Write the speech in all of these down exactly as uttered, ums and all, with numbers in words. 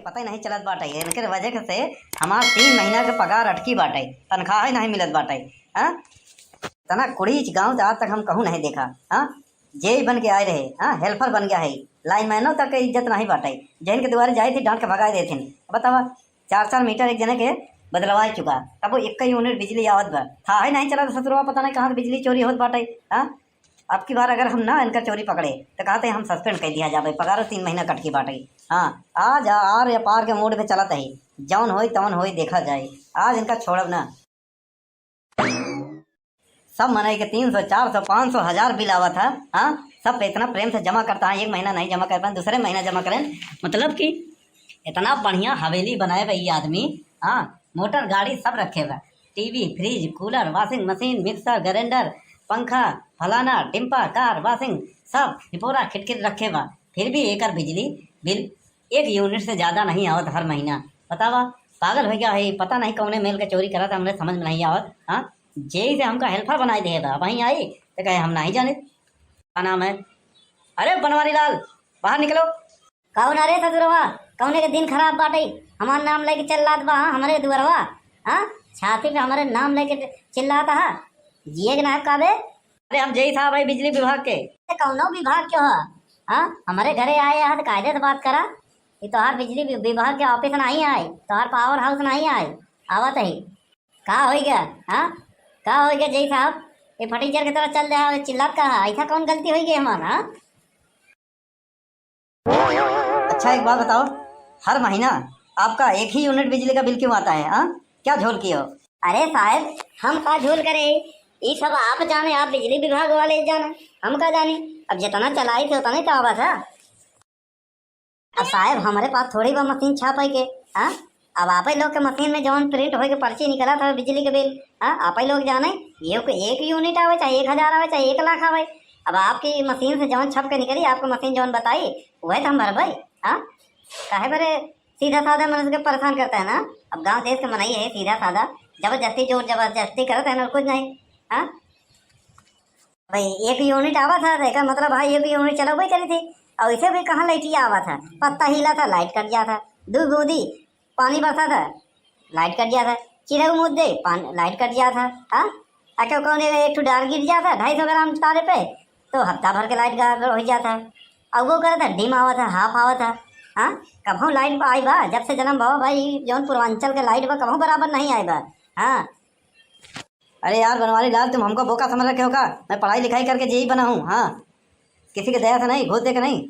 पता ही नहीं चलत बाटे, इनके वजह से हमार तीन महीना के पगार अटकी बाटे, तनख्वाह ही नहीं मिलत बाटे। हाँ, इतना कुड़ीच गाँव से आज तक हम कहूँ नहीं देखा। हाँ, जेई बन के आए रहे, हाँ, हेल्पर बन गया है, लाइनमैनों तक के इज्जत नहीं बाटे। जैन के दुआरे जाए थे, डांट के भगाए देथिन। बतावा, चार चार मीटर एक जने के बदलवाए चुका, तब वो एक ही यूनिट बिजली आवत बा। था ही नहीं चला, ससुरवा पता नहीं कहाँ से बिजली चोरी होत बाटे। हाँ, अब की बार अगर हम ना इनका चोरी पकड़े, तो कहते हम सस्पेंड कर दिया जावे, पगार तीन महीना कट की बाटे। हाँ, आज आर या पार के मूड पे चलत है, जौन होई तौन होई, देखा जाए। आज इनका छोड़ब ना। सब मनई के तीन सौ, चार सौ, पाँच सौ, हजार बिल आवत है। हाँ, सब पे इतना प्रेम से जमा करता है, एक महीना नहीं जमा कर पाए, दूसरे महीना जमा करें। मतलब कि इतना बढ़िया हवेली बनाए बा ई आदमी। हाँ, मोटर गाड़ी सब रखे बा, टीवी, फ्रिज, कूलर, वॉशिंग मशीन, मिक्सर, ग्राइंडर, पंखा, फलाना ढिम्पा, कार, वॉशिंग, सब हिपोरा खिटखिट रखे बा, फिर भी एकर बिजली बिल एक यूनिट से ज्यादा नहीं आवत हर महीना। बतावा, पागल हो गया है, पता नहीं कौने मेल के चोरी करत, हमरे समझ में नहीं आवत। हाँ, जेई से हमका हेल्पर बनाए दे बा, वहीं आई तो कहे हम नहीं जाने। का नाम है? अरे बनवारी लाल, बाहर निकलो। कौन अरे ससुरवा, कौने के दिन खराब बाटे, हमार नाम लेके चिल्लात बा, हाँ, हमरे दुअरवा, हाँ, छाती पे हमरे नाम लेके चिल्लात है, जिए के नायब का बे? अरे हम जेई साहब है बिजली विभाग के। अरे कौनो विभाग के हो, हाँ, हमरे घरे आए हैं तो कायदे से बात करा। ये तोहार बिजली वि-, विभाग के ऑफिस नहीं आए, तोहार पावर हाउस नहीं आए, आवत है। का हो गया, हाँ, का हो गया जेई साहब? ये फटीचर की तरह चल रहा है, चिल्लात का है? ऐसा कौन गलती हो गई हमार, हाँ? अच्छा, एक बात बताओ, हर महीना आपका एक ही यूनिट बिजली का बिल क्यों आता है, हाँ? क्या झोल किए हो? अरे साहब, हम का झोल करे? ई सब आप जाने, आप बिजली विभाग वाले जाने, हम का जाने। अब जितना चलाई थे उतना ही तो आवा था। अब साहब, हमरे पास थोड़ी बा मशीन छापे के, हाँ? अब आपे लोग के मशीन में जौन प्रिंट होके पर्ची निकला था बिजली के बिल, हाँ, आपे लोग जाने, ये को एक यूनिट आवे, चाहे एक हजार आवे, चाहे एक लाख आवे, अब आपकी मशीन से जौन छप के निकली, आपको मशीन जौन बताई, वही तो हम भरबे, हाँ? काहे बरे सीधा साधा मनुष्य के परेशान करता है ना? अब गांव देश के मनई है सीधा साधा, जबरदस्ती जोर जबरदस्ती करत है ना, कुछ नहीं, हाँ? भाई, एक यूनिट आवा था, तो एकर मतलब भाई एक यूनिट चलबे करी थी। और इसे भी कहाँ लाइटिया आवा था, पत्ता हिला था, लाइट कट जा था, दो बूंदी पानी बरसा था, लाइट कट जा था, चिरऊ मूत दे, पानी, लाइट कट जा था। हाँ, अगर कौन एक, एक ठो डार गिर जा था ढाई सौ ग्राम तारे पे, तो हफ्ता भर के लाइट गड़बड़ हो जा था। और वो करता डिम आवा था, हाफ आवा था। हाँ, कभों लाइट आई बा, जब से जन्म भवा भाई, जौन पूर्वांचल के लाइट बा, कभों बराबर नहीं आई बा। हाँ, अरे यार बनवारी लाल, तुम हमको बोका समझ रखे हो का? मैं पढ़ाई लिखाई करके जेई बना हूँ, हाँ, किसी के दया से नहीं, घूस दे के नहीं।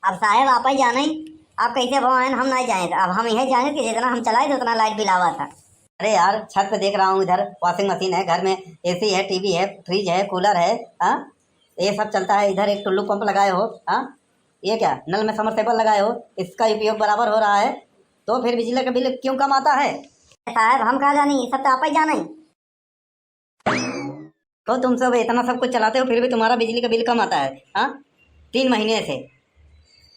अब साहेब आप ही जाने, आप कैसे भवान हम नहीं जाने, अब हम यह जाने कि जितना हम चलाए तो उतना लाइट बिल आवा था। अरे यार, छत पे देख रहा हूँ, इधर वॉशिंग मशीन है, घर में एसी है, टीवी है, फ्रिज है, कूलर है, हाँ, ये सब चलता है। इधर एक टुल्लू पंप लगाए हो, हाँ, ये क्या नल में समरसेबल लगाए हो, इसका उपयोग बराबर हो रहा है, तो फिर बिजली का बिल क्यों कम आता है? साहब हम का जानी, ये सब तो आप ही जाने। तो तुम सब इतना सब कुछ चलाते हो, फिर भी तुम्हारा बिजली का बिल कम आता है, हाँ? तीन महीने से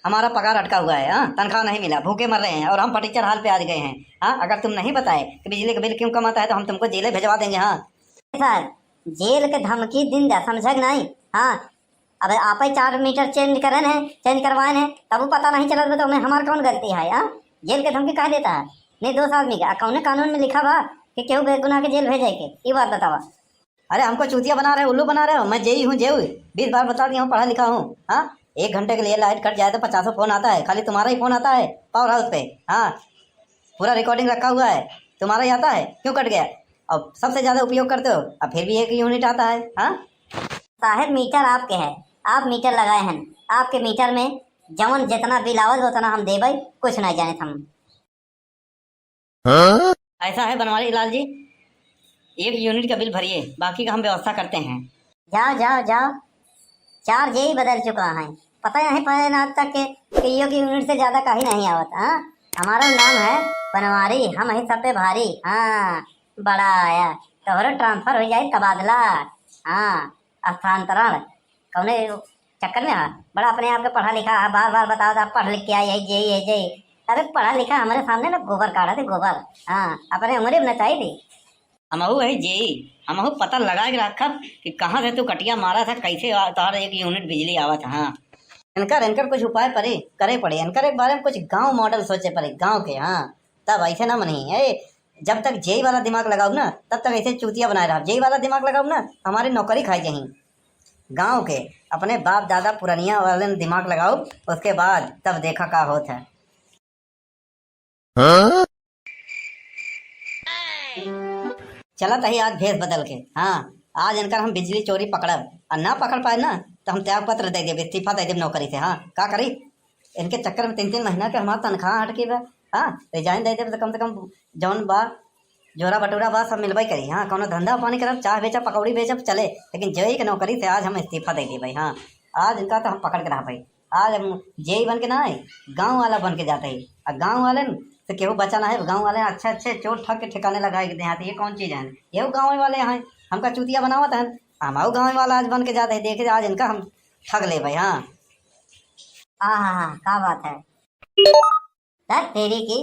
हमारा पगार अटका हुआ है, हाँ, तनख्वाह नहीं मिला, भूखे मर रहे हैं और हम फटीचर हाल पे आ गए हैं, हाँ। अगर तुम नहीं बताए कि बिजली का बिल क्यों कम आता है तो हम तुमको जेले भिजवा देंगे, हाँ। सर, जेल के धमकी दिन दा, समझे कि नहीं? हाँ, अब आप ही चार मीटर चेंज करन है, चेंज करवाएन है, तब वो पता नहीं चलत बा, तो हमें हमार कौन गलती है, हाँ? जेल के धमकी काहे देता है निर्दोष आदमी के? आ कौने कानून में लिखा बा कि केहू बेगुनाह के जेल भेजे के? ये बात बतावा। अरे हमको चूतिया बना रहे हो, उल्लू बना रहे हो? मैं जेई हूँ, जेई, बीस बार बता दिया हूँ, पढ़ा लिखा हूँ। हाँ, एक घंटे के लिए लाइट कट जाए तो पचासों फोन आता है, खाली तुम्हारा ही फोन आता है पावर हाउस पे। हाँ, पूरा रिकॉर्डिंग रखा हुआ है, तुम्हारा ही आता है, क्यों कट गया? अब सबसे ज्यादा उपयोग करते हो, अब फिर भी एक यूनिट आता है। हाँ, साहेब मीटर आपके है, आप मीटर लगाए हैं, आपके मीटर में जवन जितना बिल आवत उतना हम देबै, कुछ नहीं जाने हम। हाँ? ऐसा है बनवारी लाल जी, एक यूनिट का बिल भरिए, बाकी का हम व्यवस्था करते हैं। जाओ, जाओ, जाओ, चार जेई बदल चुका है, पता नहीं पता ना आज तक के, के ईओ की यूनिट से ज्यादा कहीं नहीं आवत। हाँ, हमारा नाम है बनवारी, हम ही सब पे भारी। हाँ, बड़ा आया, तोहरो ट्रांसफर हो जाए, तबादला। हाँ, स्थानांतरण, कौने चक्कर में है? बड़ा अपने आप के पढ़ा लिखा है, बार बार बताओ था पढ़ लिख के आई है, जेई है, जेई। अरे पढ़ा लिखा हमारे सामने ना गोबर काढ़ा थे, गोबर। हाँ, अपने उम्र में नचाई थी। हमहू है जेई, हमहू पता लगा के रखब कि कहाँ से तू कटिया मारा था, कैसे आ-, तोहर एक यूनिट बिजली आवा था। हाँ, इनकर, इनकर कुछ उपाय पड़े, करे पड़े। इनकर एक बारे में कुछ गाँव model सोचे पड़े, गाँव के, हाँ। तब ऐसे ना मनी। ए, जब तक जेई वाला दिमाग लगाउब ना, तब तक ऐसे चूतिया बनाए रहब। जेई वाला दिमाग लगाउब ना, हमारी नौकरी खाई जाही। गाँव के, अपने बाप दादा पुरनिया वाले दिमाग लगाउब, उसके बाद तब देखा का होत है। चलत ही आज भेष बदल के। हाँ, आज इनकर हम बिजली चोरी पकड़ब, और ना पकड़ पाए ना, तो हम त्याग पत्र दे देब, इस्तीफा दे देब नौकरी से। हाँ, का करी, इनके चक्कर में तीन तीन महीना के हमार तनख्वाह हट के बा। हाँ, resign दे देब, तो कम से कम जौन बा, जोरा बटोरा बा, सब मिलबे करी। हाँ, कौनो धंधा पानी करब, चाह बेचब, पकौड़ी बेचब, चले, लेकिन जेई के नौकरी से आज हम इस्तीफा दे देबे। हाँ, आज इनका तो हम पकड़ के रहबे। आज हम जेई बन के ना आए, गाँव वाला बन के जाते हैं। आ गाँव वाले न से केहू बचा ना है, गाँव वाले अच्छे अच्छे चोर ठग के ठिकाने लगाए के देहात। ये कौन चीज है? ये गाँव वाले हैं, हमका चूतिया बनावत हैं, हम गाँव वाला आज बन के जाते हैं। देखे आज इनका हम ठग लेबे। हाँ, हाँ, हाँ, हाँ, का बात है? तब तेरी की,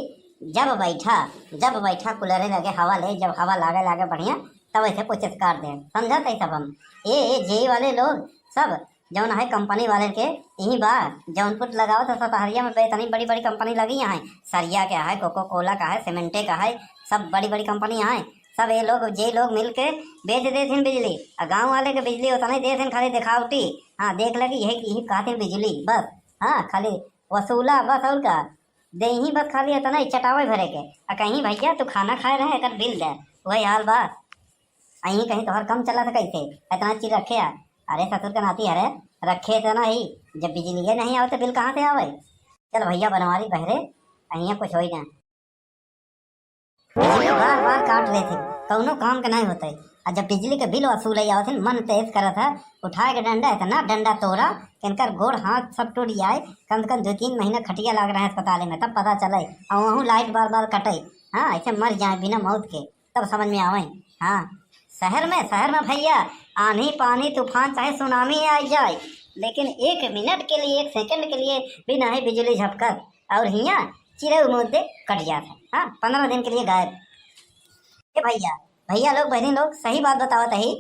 जब बैठा, जब बैठा कूलरे लगे हवा ले, जब हवा लागे, लागे बढ़िया, तब ऐसे पुचस्कार दे। समझत है सब हम। ए, ए, जेई वाले लोग सब, जौन है कंपनी वाले के, यही बा, जौनपुर लगावत है सतहरिया में, इतनी बड़ी, बड़ी कंपनी लगी है, सरिया के है, कोको कोला का है, सीमेंटे का है, सब बड़ी, बड़ी कंपनी है। सब ये लोग, जे लोग मिल के बेच देथिन बिजली, आ गाँव वाले के बिजली उतने देथिन, खाली देखावटी। हाँ, देख ले कि यही, यही कहथिन बिजली, बस। हाँ, खाली वसूला, बस, और का। देही बस खाली इतना ही चटावे भरे के। आ कहीं, "भैया, तू खाना खाए रहे, एकर बिल दे।" वही हाल बा। अहीं कहीं तोहर कम चला था कैसे? इतना चीज रखे आ। अरे ससुर के नाती, अरे रखे इतना ही, जब बिजलिए नहीं आवे तो बिल कहाँ से आवे? चल भैया, बनवारी बहरे, अहिया कुछ होई ना। बिजली बार बार काट रहे थे, कौनो काम के नहीं होते। आ जब बिजली के बिल वसूले आवत है, मन तेज करत है, उठाए के डंडा, इतना डंडा तोड़ा कि इनकर गोड़ हाथ सब टूट जाए। कम से कम दो तीन महीना खटिया लाग रहे हैं अस्पताल में, तब पता चले। और वहूँ लाइट बार बार कटे, हाँ, ऐसे मर जाए बिना मौत के, तब समझ में आवे। हाँ, शहर में, शहर में भैया, आंधी पानी तूफान चाहे सुनामी आ जाए, लेकिन एक मिनट के लिए, एक सेकंड के लिए भी नहीं बिजली झपकत। और हियाँ चिरई मुद्दे कट जात है। हाँ, पन्द्रह दिन के लिए गायब। ए भैया, भैया लोग, बहनी लोग, सही बात बतावत है।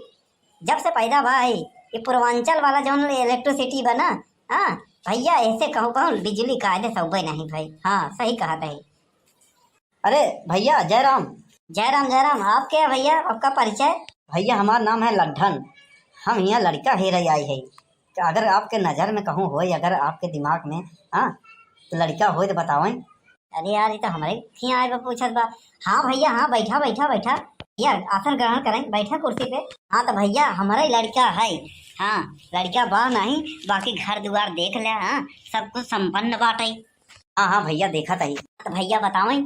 जब से पैदा भा है, ये पूर्वांचल वाला जौन electricity बा ना, हाँ, भैया, ऐसे कहूँ, कहूँ बिजली कायदे से उबे नहीं भाई। हाँ, सही कहत है। अरे भैया, जय राम। जय राम, जय राम। आप क्या भैया, आपका परिचय? भैया, हमार नाम है लड्ढन। हम यहाँ लड़का हेरे आए है। तो अगर आपके नजर में कहूँ होए, अगर आपके दिमाग में, हाँ, तो लड़का होए तो बतावें। अरे यार, ये तो हमरे यहाँ आए बा, पूछत बा। हाँ भैया, हाँ, बैठा, बैठा, बैठा। भैया, आसन ग्रहण करें, बैठा कुर्सी पे। हाँ, तो भैया, हमारा ही लड़का है। हाँ, लड़का बा नहीं, बाकी घर दुआर देख ले, हाँ, सब कुछ संपन्न बाटे। हाँ, हाँ भैया, देखत ही। तो भैया बतावें,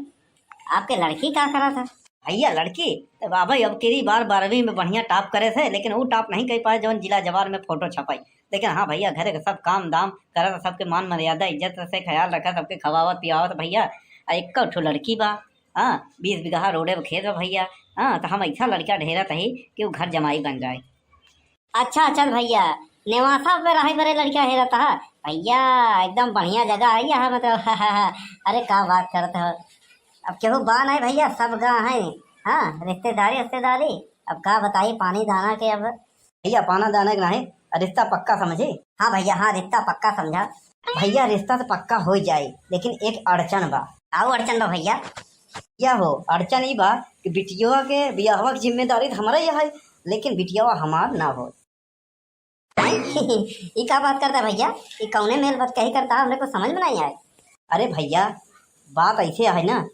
आपके लड़की का करत है? भैया, लड़की? तो बाबा, अब केरी बार बारहवीं में बढ़िया top करे थे, लेकिन वो top नहीं कर पाए जौन जिला जवार में फोटो छपाई। लेकिन हाँ भैया, घरे के सब काम दाम करत, सबके मान मर्यादा इज्जत से ख्याल रखत, सबके खवावत पियावत भैया। आ एक ठो लड़की बा, हाँ, बीस बीघा रोडे पे खेत बा भैया। हाँ, तो हम ऐसा लड़का ढेरत ही कि वो घर जमाई बन जाए। अच्छा, चल भैया, नेवासा पे रहे बरे लड़का हेरत ह। भैया, एकदम बढ़िया जगह है यहाँ, मतलब। अरे, का बात करत हो? अब केहू बा नहीं भैया, सब गा हैं। हाँ, रिश्तेदारी, रिश्तेदारी। अब का बताई, पानी दाना के अब। भैया, पाना दाना के नहीं, रिश्ता पक्का समझी। हाँ भैया, हाँ, रिश्ता पक्का समझा। भैया, रिश्ता तो पक्का हो जाए, लेकिन एक अड़चन बा। आऊ अड़चन बा भैया? या हो, अड़चन ई बा कि बिटियवा के बियाहवा के जिम्मेदारी तो हमरा ही है, लेकिन बिटियवा हमार ना हो। ई का बात करता भैया? ई कौने मेल बतकही करता, हमरे कुछ समझ में नहीं आए। अरे भैया, बात ऐसे है ना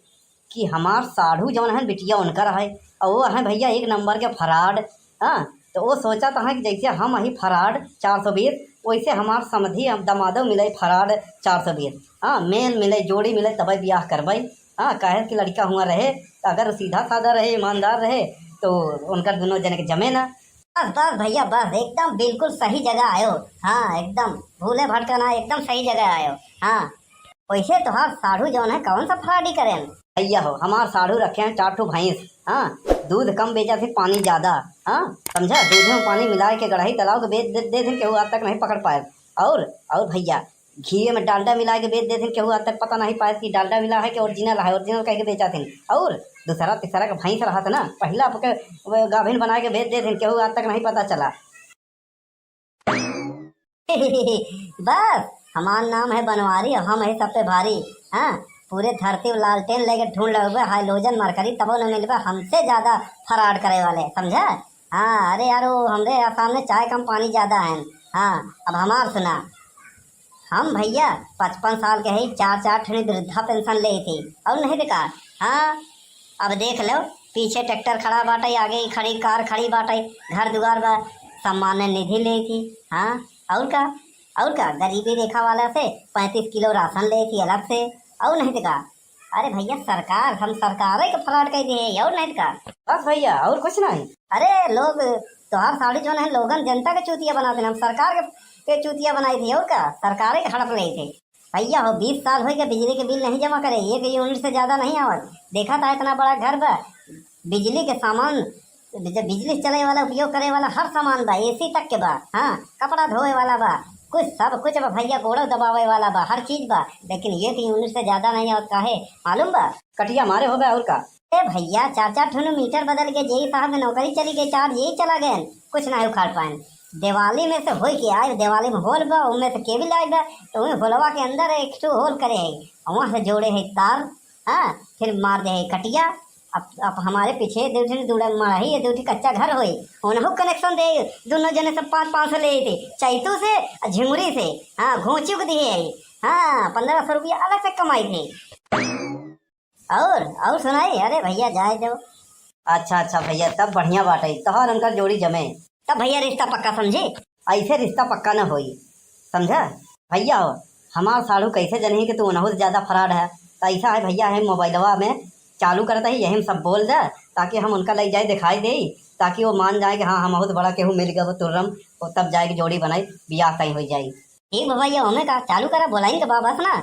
कि हमार साढ़ू जौन है, बिटिया उनकर है, और वो है भैया एक नंबर के fraud। हाँ, तो वो सोचत है कि जैसे हम ही fraud चार सौ बीस, वैसे हमार समधी हम दमादो मिले fraud चार सौ बीस। हाँ, मेल मिले, जोड़ी मिले, तबे बियाह करबे। हाँ, काहे कि लड़का हुआ रहे, तो अगर सीधा साधा रहे, ईमानदार रहे, तो उनकर दोनों जने के जमे ना। बस, बस भैया, बस, एकदम बिल्कुल सही जगह आयो। हाँ, एकदम भूले भटका ना, एकदम सही जगह आयो। हाँ, वैसे तोहार साढ़ू जौन है, कौन सा fraud ही करेन? भैया हो, हमार साढ़ू रखे हैं चार ठो भैंस। हाँ, दूध कम बेचा थे, पानी ज्यादा। हाँ, समझा? दूध में पानी मिला के गढ़ई तालाब के बेच दे, दे थे, केहू आज तक नहीं पकड़ पाए। और, और भैया, घी में डालडा मिला के बेच देथिन, केहू आज तक पता नहीं पाए कि डालडा मिला है कि original है, original कह के बेचा थिन। और दूसरा तीसरा का भैंस रहा था ना, पहला आपके वो गाभिन बना के बेच देथिन, केहू आज तक नहीं पता चला। बस, हमार नाम है बनवारी, हम है सब पे भारी। हाँ, पूरे धरती में लालटेन लेके ढूंढ लेबे, हाइलोजन मरकरी, तबो न मिलबे हमसे ज्यादा फराड करे वाले, समझा? हाँ, अरे यार, वो हमरे सामने चाय कम पानी ज्यादा है। हाँ, अब हमार सुना, हम भइया पचपन साल के है, चार चार ठनी वृद्धा पेंशन ले थी, और नहीं तो का? हाँ, अब देख लो, पीछे ट्रैक्टर खड़ा बाटे, आगे ही खड़ी कार खड़ी बाटे, घर दुआर बा, सम्मान निधि ले थी। हाँ, और का, और का, गरीबी रेखा वाला से पैंतीस किलो राशन ले थी अलग से, और नहीं तो का? अरे भइया, सरकार, हम सरकारे के फराड कर दिए, और नहीं तो का? बस भइया, और कुछ नहीं। अरे लोग, तोहार साढ़ू जौन है, लोगन जनता के चूतिया बनाते हैं, हम सरकार के, के चूतिया बनाई थी, और का, सरकारे के हड़प ले थे। भइया हो, बीस साल होइ गए बिजली के बिल नहीं जमा करे, एक यूनिट से ज्यादा नहीं आवत। देखा था इतना बड़ा घर बा, बिजली के सामान, जब बिजली से चले वाला, उपयोग करे वाला हर सामान बा, एसी तक के बा, हाँ, कपड़ा धोए वाला बा, कुछ सब कुछ बा भइया, गोड़ो दबावे वाला बा, हर चीज बा, लेकिन एक यूनिट से ज्यादा नहीं आवत। काहे मालूम बा? कटिया मारे होबे और का। ए भइया, चार चार ठुनु मीटर बदल के जेई साहब के नौकरी चली गई, चार्ज यही चला गए, कुछ ना उखाड़ पाए। दिवाली में से होई के आए, दिवाली में होल बा, उनमें से केबल आए बा, तो वही होलवा के अंदर एक ठो होल करे है, और वहाँ से जोड़े है तार, हाँ, फिर मार दे है कटिया। अब, अब हमारे पीछे दो ठे दुड़ा मड़ही है, दो ठे कच्चा घर होई, उनहु कनेक्शन दे, दोनों जने सब पाँच पाँच सौ ले थे, चैतू से और झिमुरी से, हाँ, घोंचियो के दिए है, हाँ, पन्द्रह सौ रुपया अलग से कमाई थे। और, और सुनाई? अरे भइया, जाए दो। अच्छा, अच्छा भइया, तब बढ़िया बाटे, तोहर उनकर जोड़ी जमे। तब भइया, रिश्ता पक्का समझी? ऐसे रिश्ता पक्का न होई, समझा? भइया हो, हमार साढ़ू कैसे जनही कि तू उनहु से ज्यादा फराड है। तो ऐसा है भइया, है मोबाइलवा में चालू करता ही, यही में सब बोल दे, ताकि हम उनका लग जाए, दिखाई दे, ताकि वो मान जाए कि हाँ, हम बहुत बड़ा केहू मिल गए, वो तुर्रम, वो तब जाए के जोड़ी बनाई, बियाह तय हो जाए। ठीक बा भइया, ओमे का, चालू करा, बोलाई के बा, बस ना।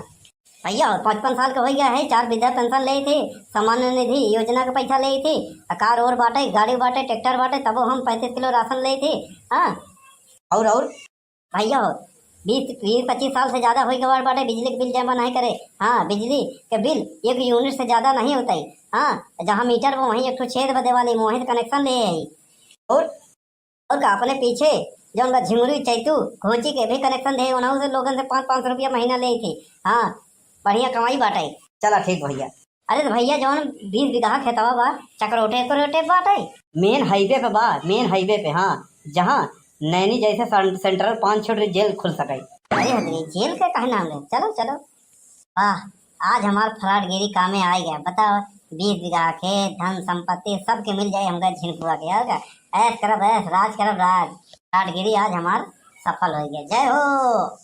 भइया हो, पचपन साल के हो गया है, चार वृद्धा पेंशन ले थे, सामान्य निधि योजना के पैसा ले थे, आ कार और बाटे, गाड़ी बाटे, ट्रैक्टर बाटे, तबो हम पैंतीस किलो राशन ले थे। हाँ। और, और? भइया हो, बीस, बीस पच्चीस साल से ज्यादा हो गए बाटे, बिजली के बिल जमा नहीं करे। हाँ, बिजली के बिल एक यूनिट से ज्यादा नहीं होता है। हाँ, जहाँ मीटर बा वहीं एक ठो छेद बदे वाली, वहीं से कनेक्शन ले आई। और और का, अपने पीछे जौन बा झिमुरी चैतू घोंची के भी कनेक्शन दे, उनहु से लोगन से पाँच पाँच सौ रुपया महीना ले थी। हाँ, बढ़िया कमाई बाटे। चला ठीक भइया। अरे तो भइया, जौन बीस बीघा खेतवा बा, चकरोटे करोटे बाटे। मेन हाईवे पे बा, मेन हाईवे पे, हाँ, जहाँ नैनी जैसे सें-, सेंट्रल पाँच छोट जेल खुल सके। अरे हदरे, जेल के काहे नाम ले? चलो, चलो। वाह, आज हमार फराडगिरी कामे आइ गया। बताओ, बीस बीघा खेत, धन संपत्ति सबके मिल जाए हमका झिनकुआ के। और का? ऐश करब ऐश, राज करब राज। फराडगिरी आज हमार सफल होइ गया। जय हो।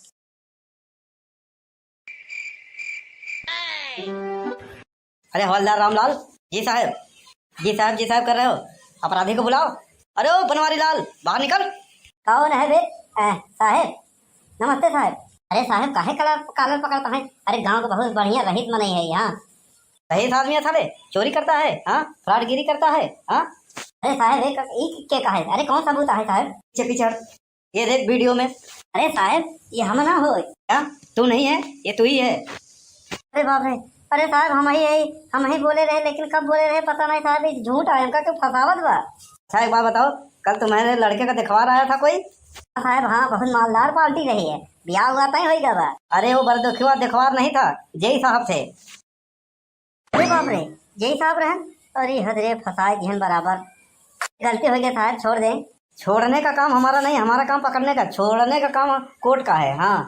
अरे हवलदार रामलाल। जी साहब। जी साहब, जी साहब कर रहे हो? अपराधी को बुलाओ। अरे ओ बनवारी लाल, बाहर निकल। कौन है बे? अ, साहेब, नमस्ते साहेब। अरे साहेब, काहे कलर, कॉलर पकड़ता है? अरे गांव के बहुत बढ़िया रईस मनई है यहाँ। रईस आदमी है साले, चोरी करता है, हाँ, फ्रॉडगिरी करता है, हाँ। अरे साहेब, एक, एक के का है? अरे कौन सबूत है साहेब? पीछे पीछे हट। ये देख वीडियो में। अरे साहेब, ये हम ना होय। क्या? तू नहीं है, ये तू ही है। अरे बाप रे, अरे साहेब, हम ही है, हम ही बोले रहे, लेकिन कब बोले रहे पता नहीं साहेब, ये झूठ है, हमका क्यों फंसावत बा? अच्छा एक बात बताओ, कल तुम्हारे लड़के का दिखवार आया था कोई? हाँ साहेब, हाँ, बहुत मालदार पार्टी रही है, ब्याह हुआ तय होई गवा। अरे वो बरदुखिया दिखवार नहीं था, जेई साहब थे। अरे बाप रे, जेई साहब रहन। अरे हद रे, फंसाए दिहन बराबर। गलती हो गई साहब, छोड़ दें। छोड़ने का काम हमारा नहीं, हमारा काम पकड़ने का, छोड़ने का काम कोर्ट का है। हाँ,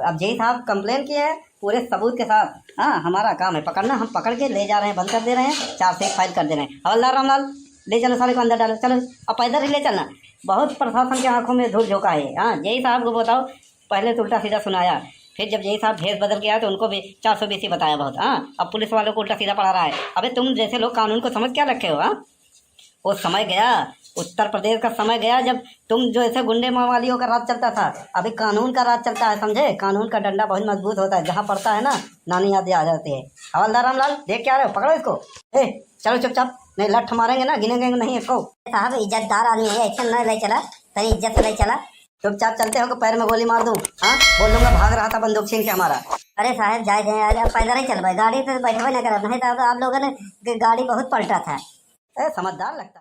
अब जेई साहब कंप्लेन किए हैं पूरे सबूत के साथ। हाँ, हमारा काम है पकड़ना, हम पकड़ के ले जा रहे हैं, बंद कर दे रहे हैं, चार्जशीट फाइल कर दे रहे हैं। हवलदार रामलाल, ले चलो सारे को अंदर डालो, चलो। अब पैदल ही ले चलना। बहुत प्रशासन के आंखों में धूल झोंका है। हाँ, जेई साहब को बताओ, पहले तो उल्टा सीधा सुनाया, फिर जब जेई साहब भेष बदल के आए तो उनको भी चार सौ बीसी बताया बहुत। हाँ, अब पुलिस वालों को उल्टा सीधा पढ़ा रहा है। अबे तुम जैसे लोग कानून को समझ क्या रखे हो? हाँ, वो समय गया, उत्तर प्रदेश का समय गया जब तुम जो ऐसे गुंडे मवालियों का राज चलता था। अभी कानून का राज चलता है, समझे? कानून का डंडा बहुत मजबूत होता है, जहाँ पड़ता है ना, नानी याद आ जाती है। हवलदार रामलाल, देख क्या रहे हो, पकड़ो इसको। ए, चलो चुपचाप, नहीं लठ मारेंगे ना, गिनेंगे नहीं इसको। साहब इज्जतदार आदमी है, ऐसे न ले चला, तनी इज्जत से ले चला। चुपचाप चलते हो कि पैर में गोली मार दूं? हाँ, बोल दूंगा भाग रहा था बंदूक छीन के हमारा। अरे साहेब, जाए दें, आज अब पैदल ही चलबे, गाड़ी पे बैठबे ना करब, नहीं तो अब आप लोगन के गाड़ी बहुत पलटा था। ए, समझदार लगता।